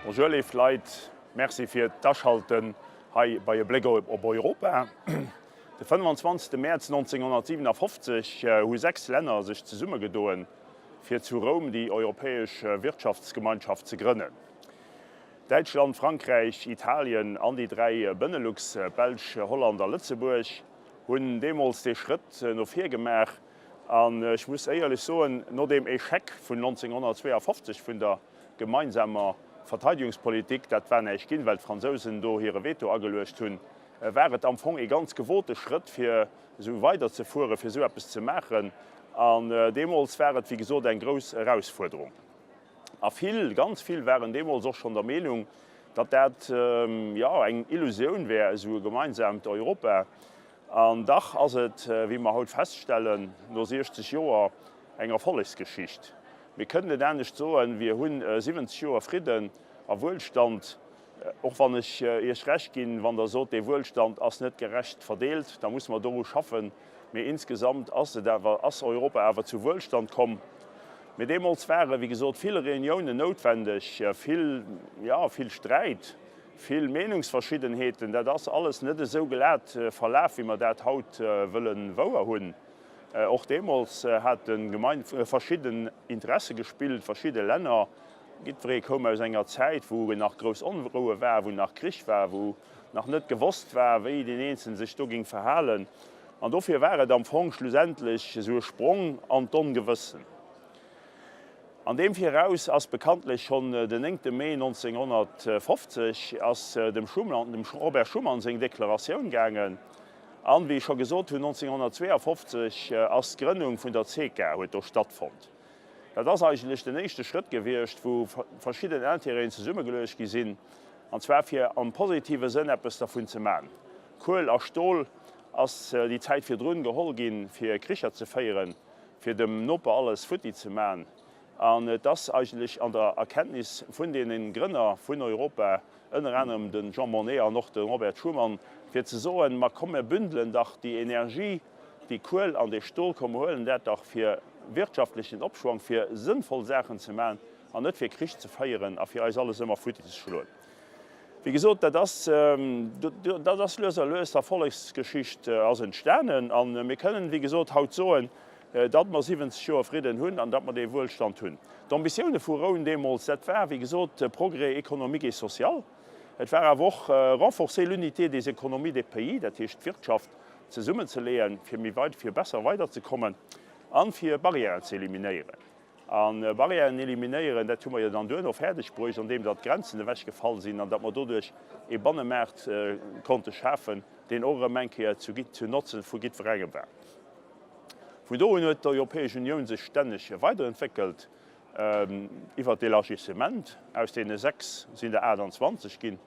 Bonjour léif Leit, Merci fir d'Aschalten hei bei E Bléck op Europa. De 25 Mäerz 1957 hu 6 Länner sech zesummegedoen, fir zu Roum déi Europäesch Wirtschaftsgemeinschaft ze grënnen. Däitschland, Frankräich, Italien an déi 3 Benelux, Belsch, Holland a Lëtzebuerg, hunn deemools dee Schrëtt no vir gemaach. An ech muss éierlech soen, no deem Echec vun 1952 vun der gemeinsamer Verteidigungspolitik, dat war näischt ginn, well d'Fransousen do hire Veto ageluecht hunn, war et am Fong ee ganz gewote Schrëtt, fir esou weiderzefueren, fir esou eppes ze maachen. An deemools war et, wéi gesot, eng grouss Erausfuerderung. A vill, ganz vill waren deemools och schonn der Meenung, datt dat, jo, eng Illusioun wär, esou e gemeinsaamt Europa. An dach ass et, wéi mer haut feststellen, no 60 Joer, eng Erfollegsgeschicht. Mir kënnen net anescht soen, wir hunn 70 Joer Fridden a Wuelstand. Och wann ech Iech Recht ginn, wann Der sot, dee Wuelstand ass net gerecht verdeelt, da musse mer doru schaffen. Mee insgesamt ass et awer, ass Europa awer zu Wuelstand komm. Mee deemools ware, wéi gesot, vill Reuniounen noutwendeg, vill, jo, vill Sträit, vill Meenungsverschiddenheeten. Dat ass alles net esou glat verlaf, wéi mer dat haut wëlle wouer hunn. Och deemools hate verschidden Interesse gespillt, verschidde Länner. Jiddweree koum aus enger Zäit, wou nach grouss Onroue war, wou nach Krich war, wou nach net gewosst war, wéi deen Eenzelen sech do géing verhalen. An dofir war et am Fong schlussendlech esou e Sprong an d'Ongewëssen. An deem Viraus ass bekanntlech schonn den 9 Mee 1950 ass dem Schuman, dem Robert Schuman seng Deklaratioun gaangen. An, wéi ech scho gesot hunn, 1952 ass d'Grënnung vun der CECA huet do stattfonnt. Dat ass eigentlech den éischte Schrëtt gewiescht, wou verschidden Intérêten zesummegeluecht gi sinn, an zwar fir am positive Sënn eppes dervun ze man. Kuel a Stol ass déi Zäit virdrun geholl ginn, fir Kricher ze féieren, fir dem Noper alles futti ze man. An et ass eigentlech an der Erkenntnis vun deene Grënner vun Europa, ënner anerem de Jean Monnet an och de Robert Schuman, fir ze soen, Ma komm, mir bündelen dach déi Energie, déi Kuel an dee Stol, komm mir huelen dat dach fir wirtschaftlechen Opschwong, fir sënnvoll Saachen ze maachen an net fir Krich ze féieren a fir eis alles ëmmer futti ze schloen. Wéi gesot, dat ass, dat ass lues a lues, d'Erfollegsgeschicht ass entstanen a mir kënnen, wéi gesot, haut soen, datt mer 70 Joer Fridden hunn an datt mer dee Wuelstand hunn. D'Ambitioune vu Roun deemools, dat war, wéi gesot, Progrès économique et social. Et war awer och renforcer l'unité des économies des pays, dat heescht d'Wirtschaft zesummenzeleeën, fir méi weit, fir besser weiderzekommen an fir Barrièren ze eliminéieren. A Barrièren eliminéieren, dat hu mer jo dann duerno fäerdeg bruecht, andeem datt d'Grenzen ewechgefall sinn an datt mer doduerch ee Bannemaart konnte schafen, deen och erëm eng Kéier zu Notze vu jiddwerengem war. Vun do un huet d'Europäesch Unioun sech stänneg weiderentwéckelt. Iwwer d'Elargissement, aus deene 6 sinn der 28 ginn,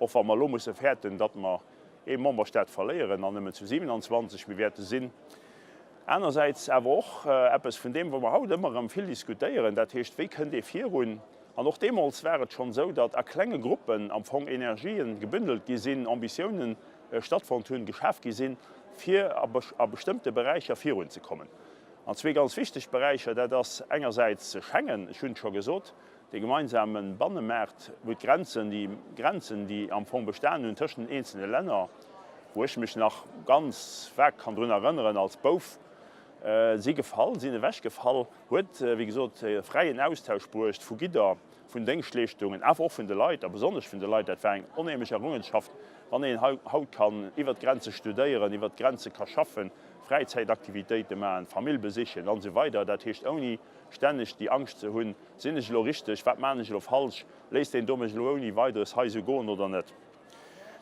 och wa mer elo musse fäerten, datt mer ee Memberstaat verléieren an nëmmen zu 27 méi wäerte sinn. Anersäits awer och eppes vun deem, wou mer haut ëmmer erëm vill diskutéieren, dat heescht, wéi kënnt ee virun? An och deemools war et schonn esou, datt a klenge Gruppen am Fong Energien gebündelt gi sinn, Ambitiounen stattfonnt hunn, geschaf gi sinn, fir a bestëmmte Beräicher virunzekommen. An zwee ganz wichteg Beräicher, dat ass engersäits Schengen, ech hunn et scho gesot, dee gemeinsame Bannemaart, wou d'Grenzen, déi Grenzen, déi am Fong bestanen hunn tëschent den eenzelne Länner, wou ech mech nach ganz vag kann drun erënneren als Bouf, si gefall, sinn ewechgefall, huet, wéi gesot, fräien Austausch bruecht vu Gidder, vun Déngschtleeschtungen, awer och vun de Leit, a besonnesch vun de Leit. Dat war eng onheemlech Errungenschaft, wann een haut kann iwwert d'Grenze studéieren, iwwert d'Grenze ka schaffen, Fräizäitaktivitéite maachen, Famill besichen an esou weider. Dat heescht, ouni stänneg déi Angscht ze hunn, Sinn ech elo richteg, wat maachen ech elo falsch, léisst deen do mech elo ouni Weideres hei esou goen oder net?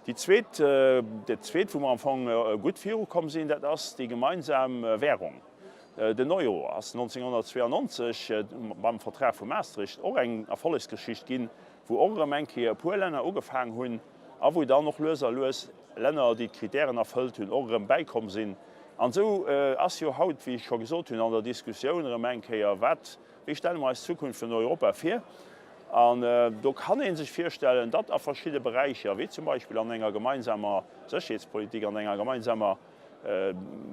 Déi zweet, dat zweet, wou mer am Fong gutt virukomm sinn, dat ass déi gemeinsam Währung. Den Euro ass 1992 mam Vertrag vu Maastricht och eng Erfollegsgeschicht ginn, wou och erëm eng Kéier e puer Länner ugefaang hunn a wou dann och lues a lues Länner, déi d'Kritären erfëllt hunn, och erëm bäikomm sinn. An esou ass jo haut, wéi ech scho gesot hunn, an der Diskussioun erëm eng Kéier, wat, wéi stelle mer eis d'Zukunft vun Europa vir? An do kann ee sech virstellen, datt a verschidde Beräicher, wéi zum Beispill an enger gemeinsamer Sécherheetspolitik, an enger gemeinsamer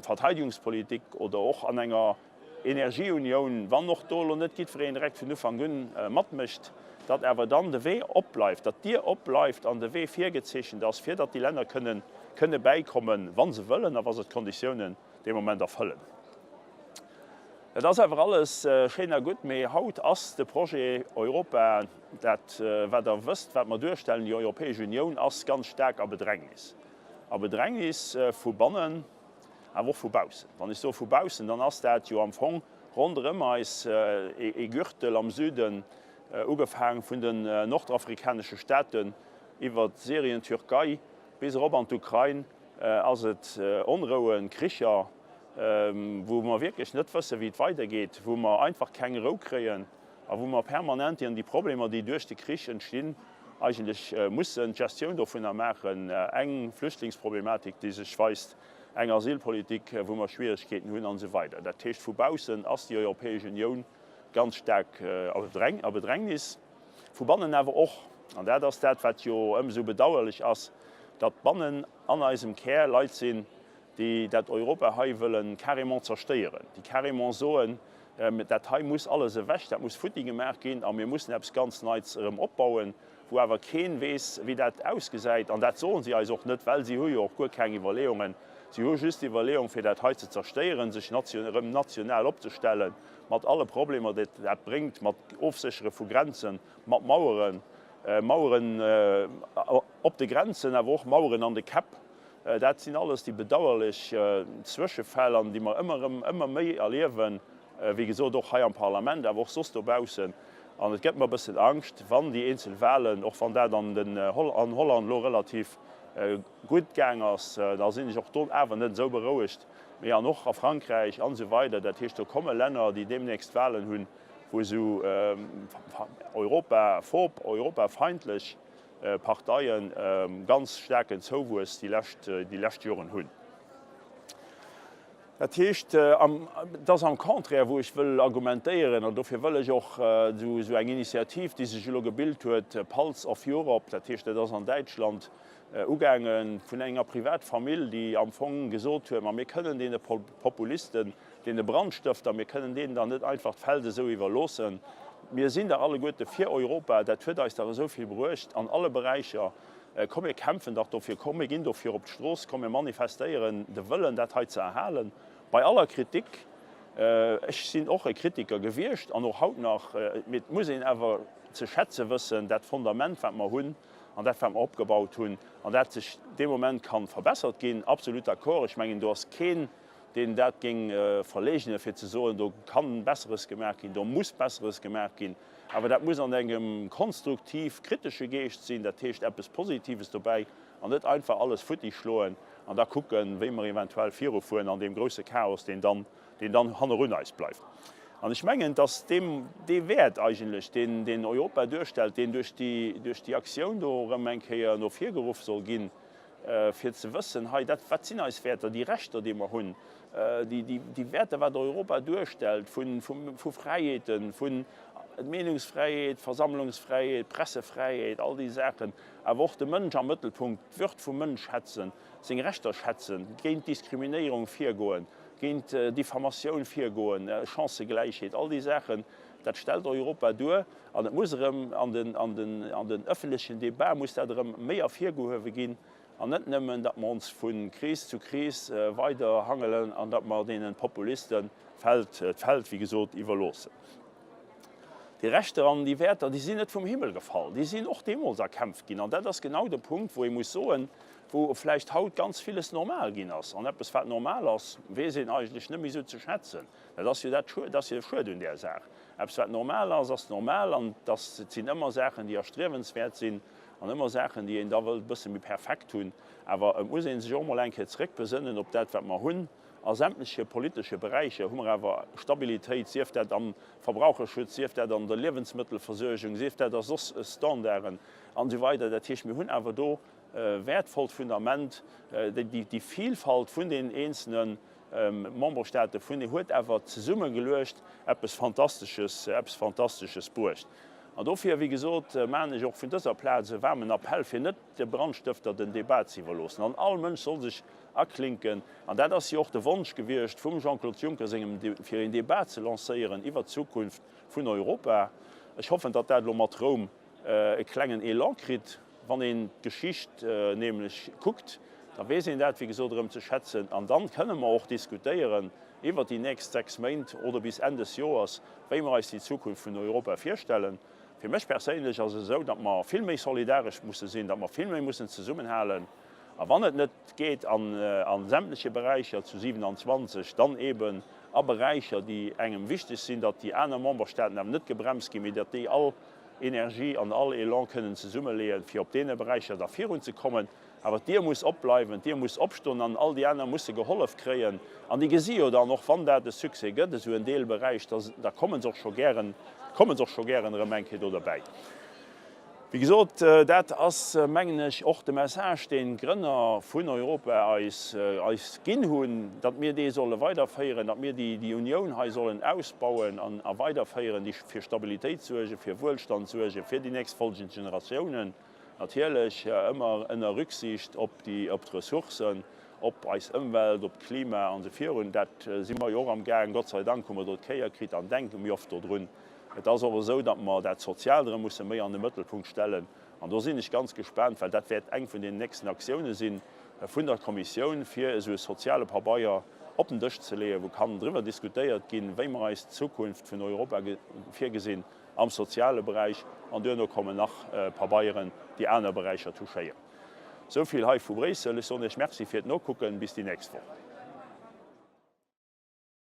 Verteidigungspolitik oder och an enger Energieunioun, wann och do elo net jiddwereen direkt vun Ufank un matmécht. datt awer dann de Wee opbleift, datt d'Dier opbleift an de Wee virgezeechent ass, fir datt déi Länner kënnen, kënne bäikommen, wa se wëllen a wa se d'Konditiounen dee Moment erfëllen. Dat ass awer alles schéin a gutt, mee haut ass de Projet Europa, dat wat Der wësst, wat mer duerstellen, déi Europäesch Unioun, ass ganz staark a Bedrängnis. A Bedrängnis vu bannen, awer och vu baussen. Wann ech soe vu baussen, dann ass dat jo am Fong ronderëm eis ee Gürtel am Süden, ugefaang vun den nordafrikanesche Staaten iwwer Syrien, Türkei bis erop an d'Ukrain, ass et Onrouen, Kricher, wou mer wierklech net wëssen, wéi et weidergeet, wou mer einfach keng Rou kréien a wou mer permanent déi Problemer, déi duerch de Krich entstinn, eigentlech mussen d'Gestioun dovunner maachen, eng Flüchtlingsproblematik, déi sech weist, eng Asylpolitik, wou mer Schwierigkeeten hunn an esou weider. Dat heescht, vu baussen ass déi Europäesch Unioun ganz staark a Bedrängnis, vu bannen awer och. An dat ass dat, wat jo ëmsou bedauerlech ass, datt bannen an eisem Kär Leit sinn, déi dat Europa hei wëlle carrément zerstéieren, déi carrément soen, dat hei muss alles ewech, dat muss futti gemaach ginn a mir mussen eppes ganz Neits erëm opbauen, wou awer kee weess, wéi dat ausgesäit. An dat soe si eis och net, well si hu jo och guer keng Iwwerleeungen. Si hu just d'Iwwerleeung, fir dat hei ze zerstéieren, sech erëm national opzestellen, mat alle Problemer, déi dat bréngt, mat Ofséchere vu Grenzen, mat Maueren, Maueren op de Grenzen, awer och Maueren an de Käpp. Dat sinn alles déi bedauerlech Zwëschefäll an déi mer ëmmer erëm ëmmer méi erliewen, wéi gesot och hei am Parlament, awer och soss dobaussen. An et gëtt mer e bëssen Angscht, wann déi eenzel Wahlen, och wann dat an den an Holland elo relativ gutt gaang ass, da sinn ech och do awer net esou berouegt, mee an och a Frankräich an esou weider. Dat heescht, do komme Länner, déi deemnächst Wahlen hunn, wou esou europaphob, europafeindlech Parteien ganz staarken Zouwuess déi lescht, déi lescht Joren hunn. Dat heescht, et ass am Contraire, wou ech wëll argumentéieren, an dofir wëll ech och esou eng Initiativ, déi sech elo gebilt huet, Pulse of Europe, dat heescht, dat ass an Däitschland ugaange vun enger Privatfamill, déi am Fong gesot huet, ma mir kënnen deene Populisten, Deene Brandstëfter, mir kënnen deenen dach net einfach d'Feld esou iwwerloossen. Mir sinn dach alleguerte fir Europa, dat huet eis dach esou vill bruecht an alle Beräicher. Komm mir kämpfen dach dofir, komm mir ginn dofir op d'Strooss, komm mir manifestéieren de Wëllen, dat hei ze erhalen. Bei aller Kritik, ech sinn och e Kritiker gewiescht an och haut nach, mee et muss een awer ze schätze wëssen, dat Fondament wat mer hunn an dat wat mer opgebaut hunn an dat sech dee Moment ka verbessert ginn, absolut d'accord. Ech mengen do ass keen, deen dat géing verleegnen, fir ze soen, do kann Besseres gemaach ginn, do muss Besseres gemaach ginn, awer dat muss an engem konstruktiv kritesche Geescht sinn, dat heescht eppes Positives dobäi an net einfach alles futti schloen an da kucken, wéi mer eventuell virufueren an deem grousse Chaos, deen dann, deen dann hannerun eis bleift. An ech mengen, dass deem, dee Wäert eigentlech, deen, deen Europa duerstellt, deen duerch déi, duerch déi Aktioun do erëm eng Kéier no vir geruff soll ginn, fir ze wëssen, hei, dat, wat sinn eis Wäerter, déi Rechter, déi mer hunn, déi, déi, déi Wäerter, wat Europa duerstellt vu, vu, vu Fräiheeten, vu Meenungsfräiheet, Versammlungsfräiheet, Pressefräiheet, all déi Saachen, awer och de Mënsch am Mëttelpunkt, d'Würd vum Mënsch schätzen, seng Rechter schätzen, géint Diskriminéierung virgoen, géint Diffamatioun virgoen, Chancëgläichheet, all déi Saachen, dat stellt Europa duer. An et muss erëm an den, an den, an den öffentlechen Débat muss dat erëm méi ervirgehuewe ginn an net nëmmen, datt mer ons vu Kris zu Kris weider hangelen an datt mer deene Populisten d'Feld, d'Feld, wéi gesot, iwwerloossen. Déi Rechter an déi Wäerter, déi sinn net vum Himmel gefall, déi sinn och deemools erkämpft ginn. An dat ass genau de Punkt, wou ee muss soen, wou vläicht haut ganz villes normal ginn ass. An eppes, wat normal ass, weess een eigentlech net méi esou ze schätzen. Dat ass jo dat, dat ass jo de Schued un där Saach. Eppes wat normal ass, ass normal an et ass, et sinn ëmmer Saachen, déi erstriewenswäert sinn an ëmmer Saachen, déi een da wëllt e bësse méi perfekt hunn. Awer et muss ee sech och emol eng Kéier zeréckbesënnen op dat, wat mer hunn. A sämtleche politesche Beräicher hu mer awer Stabilitéit, sief dat am Verbraucherschutz, sief dat an der Liewensmëttelversuergung, sief dat a soss Standarden an esou weider. Dat heescht, mir hunn awer do e wäertvollt Fundament, déi Vielfalt vun den eenzelne Memberstaate vun de huet awer zesummegeluecht eppes Fantastesches, eppes Fantastesches bruecht. An dofir, wéi gesot, maachen ech och vun dëser Plaz e waarmen Appell, fir net de Brandstëfter den Debat ze iwwerloossen. An all Mënsch soll sech aklinken, an dat ass jo och de Wonsch gewiescht vum Jean-Claude Juncker sengem, fir een Debat ze lancéieren iwwert d'Zukunft vun Europa. Ech hoffen, datt dat elo mat Roum. e klengen Elan kritt. Wann een d'Geschicht nämlech kuckt, da weess een dat, wéi gesot, erëm ze schätzen. An dann kënne mer och diskutéieren iwwert déi nächst 6 Méint oder bis Enn des Joers, wéi mer eis déi Zukunft vun Europa virstellen. Fir mech perséinlech ass et esou, datt mer vill méi solidaresch musse sinn, datt mer vill méi mussen zesummenhalen. A wann et net geet a sämtleche Beräicher zu 27, dann eben a Beräicher, déi engem wichteg sinn, datt déi aner Memberstaaten awer net gebremst ginn, mee datt déi all Energie an all Elan kënnen zesummeleeën, fir op deene Beräicher da virunzekommen. Awer d'Dier muss opbleiwen, d'Dier muss opstoen an all déi aner musse gehollef kréien. An déi gesi jo dann och, wann dat e Succès gëtt, esou en Deelberäich, da da komme se och scho gären, komme se och scho gären erëm eng Kéier do derbäi. Wéi gesot, dat ass, mengen ech, och de Message, deen d'Grënner vun Europa eis eis ginn hunn, datt mir dee solle weiderféieren, datt mir déi déi Unioun hei sollen ausbauen an a weiderféieren, déi fir Stabilitéit suergen, fir Wuelstand suergen, fir déi nächst folgend Generatiounen. Natierlech ëmmer ënner Rücksicht op déi, op d'Ressourcen, op eis Ëmwelt, op d'Klima an esou virun. Dat si mer jo och am gaang. Gott sei Dank hu mer do d'Kéier kritt an denke méi oft dodrun. Et ass och esou, datt mer dat Soziaalt erëm musse méi an de Mëttelpunkt stellen. An do sinn ech ganz gespaant, well dat wäert eng vun den nächsten Aktioune si vun der Kommissioun, fir esou e soziale Pabeier op den Dësch ze leeën, wou kann driwwer diskutéiert ginn, wéi mer eis d'Zukunft vun Europa virgesinn. am soziale Beräich an duerno kommen nach Pabeieren, déi aner Beräicher touchéieren. Esou vill hei vu Bréissel. Ech soen Iech Merci fir d'Nokucken. Bis déi nächst Woch.